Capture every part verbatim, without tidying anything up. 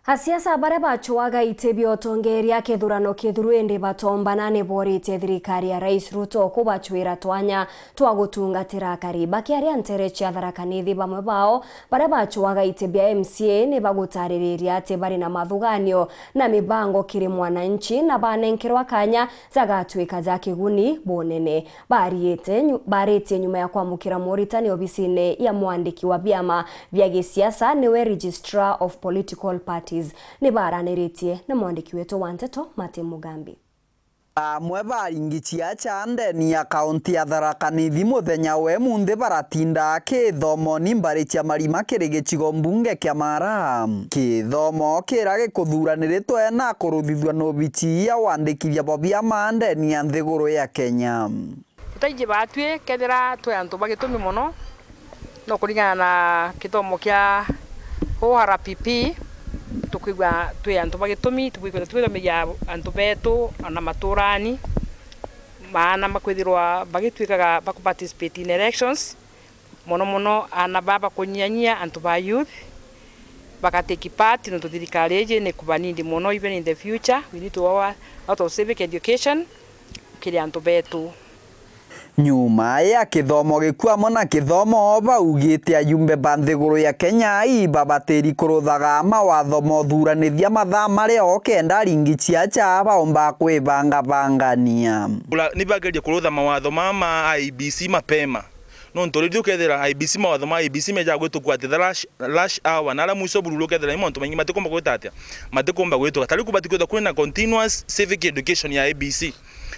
Asiasa baria bacwaga iti bia utongeria kithurano kithuru indi batombana ni boritie thirikari ya Rais Ruto kubacwira twanya twa gutungatira akari. Bakiaria ntere cia Tharaka Nithi, bamwe bao baria bacwaga iti bia M C A ni bagutaririria ati bari na mathuganio na mibango kiri mwananchi na banenkerwa kanya jagatwika ja kiguni bunene. Bariite nyu-, baritie nyuma ya kwamukira muritani obisine ya mwandiki wa biama bia gisiasa, niwe Registrar of Political Parties. Ni baraniritie na mwandiki wetu wa nteto, Martin Mugambi. Amwe baringi ciaca ndeni ya kaunti ya Tharaka Nithi muthenya wa imunthi baratinda kithomoni mbari cia Marima kiri gicigo mbunge kia Mara. Kithomo kira gikuthuraniritwe na kuruthithua na obici ya wandikithia bwa biama ndeni ya nthiguru ya Kenya. Tutaiji baatwi kethira twi antu ba gitumi mono, no kuringana na kithomo kia O R P P, tukwigua twi antu ba gitumi, tukwigua twithomeria antu betu na maturani, maana makwithirwa bagitwikaga ba participate in elections, mono mono aana baa bakunyianyia antu ba youth, bagatake part, nontu thirikari iji ni kubanindi mono, even in the future, we need to our lot of civic education kiri antu betu. Nyuma ya kithomo gikuu amwe na kithomo, baugite ajumbe ba nthiguru ya Kenya ibabatiri kuruthaga mawatho mothuranithia mathaa maria o kenda aringi ciaca baumba kwibangabangania. Kula-, ni bagerie kurutha mawatho mama ma I E B C mapema. Nontu riria ukethira I E B C, mawatho ma I E B C meja gwitukua ati the rush, rush hour, na aria mwiso bururu ukethira ni mauntu maingi matikumba gwita atia, matikumba gwituka. Ta riu kubati kwithirwa kwina continuous civic education ya I E B C.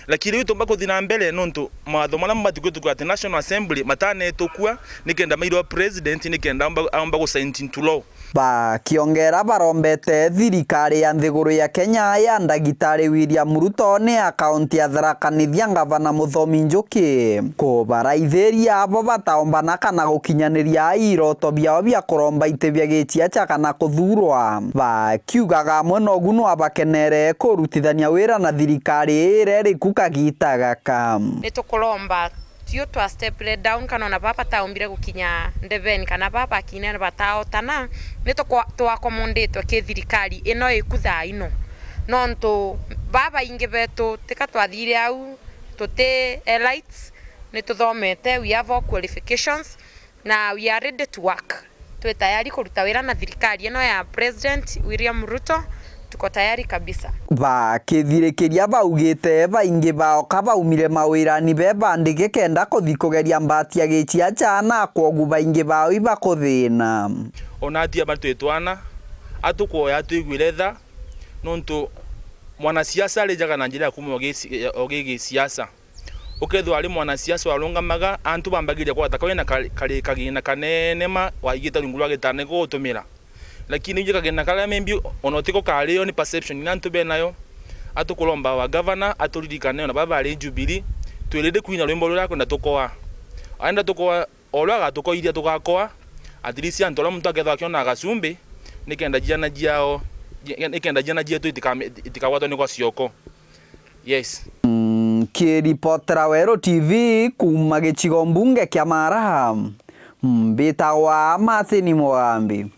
Lakini riu tumba kuthi na mbere nontu mawatho maria mabati gwitukua ati National Assembly matanetukua nikenda mairwa president nikenda aumba, aumba gu sign into law. Bakiongera barombete thirikari ya nthiguru ya Kenya ya ndagitari William Ruto ni ya kaunti ya Tharaka Nithi ya ngavana Muthomi Njuki kubaraithiria abo bataombana kana gukinyaniria iroto biao bia kuromba iti bia giciaca kana kuthurwa, bakiugaga amwe nogu nwabakenere kurutithania wira na thirikari iria iriku kagita gaka. Ni tukuromba tio twa step down, kana ona baba bataumbire gukinya ndebeni, kana baba bakinya bataotana, ni tukwa-, twakomondetwe ki thirikari ino iku thaa ino. Nontu babaingi betu tika twathire au tuti elites, ni tuthomete, we have all qualifications, na we are ready to work. Twi tayari kuruta wira na thirikari ino ya President William Ruto, tuko tayari kabisa. Bakithirikiria baugite baingi bao ka baumire mawirani bebandike kenda kuthi kugeria mbati ya giciaca na kwogu baingi bao ibakuthina. Ona atia batwitwana, atukwoya twigwire tha, nontu mwanasiasa arijaga na njira ya kuma ugisi-, ugigisiasa. Ukethirwa ari mwanasiasa warungamaga, antu bambagiria kwata kawe na kari-, kari-, kagina kanene ma waigite rungu rwa gitanda niko gutumira. Lakini uje kagina karia maybe ona utiko kario ni perception ina antu benayo. Atukuromba wa governor aturirikane ona baba ari Jubilee, twirinde kuina rwimbo ruria akwenda tukoa. Aenda tukoa, o uria agatukoithia tugakoa, at least antu aria muntu akethirwa akiona gacumbi, nikenda ciana ciao, nikenda ciana cietu itikame-, itikagwatwe ni gwa cioko. Yes. Nkiripotera Weru T V kuuma gicigo mbunge kia Mara, mbitagwa Martin Mugambi.